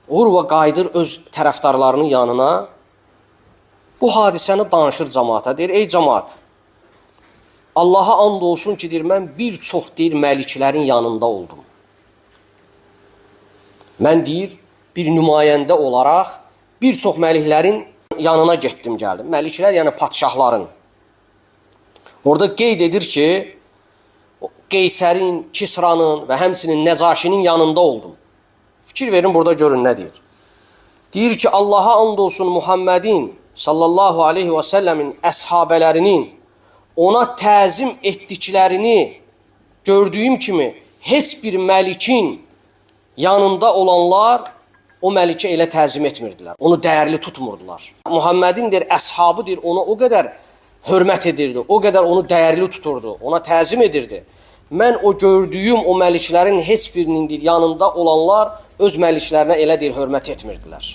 Urva qayıdır öz tərəfdarlarının yanına. Bu hadisəni danışır camaata. Deyir, ey camaat, Allaha and olsun ki, deyir, mən bir çox, deyir, məliklərin yanında oldum. Mən, deyir, bir nümayəndə olaraq bir çox məliklərin yanına getdim, gəldim. Məliklər, yəni padşahların. Orada qeyd edir ki, Qeysərin, Kisranın və həmçinin Nəcaşinin yanında oldum. Fikir verin, burada görün nə deyir. Deyir ki, Allaha and olsun Muhammedin sallallahu aleyhi və səlləmin əshabələrinin ona təzim etdiklərini gördüyüm kimi heç bir məlikin yanında olanlar o məlikə elə təzim etmirdilər. Onu dəyərli tutmurdular. Muhammedin deyir, əshabı deyir, ona o qədər hörmət edirdi, o qədər onu dəyərli tuturdu, ona təzim edirdi. Mən o gördüyüm o məliklərin heç birinin deyir, yanında olanlar öz məliklərinə elə deyir, hörmət etmirdilər.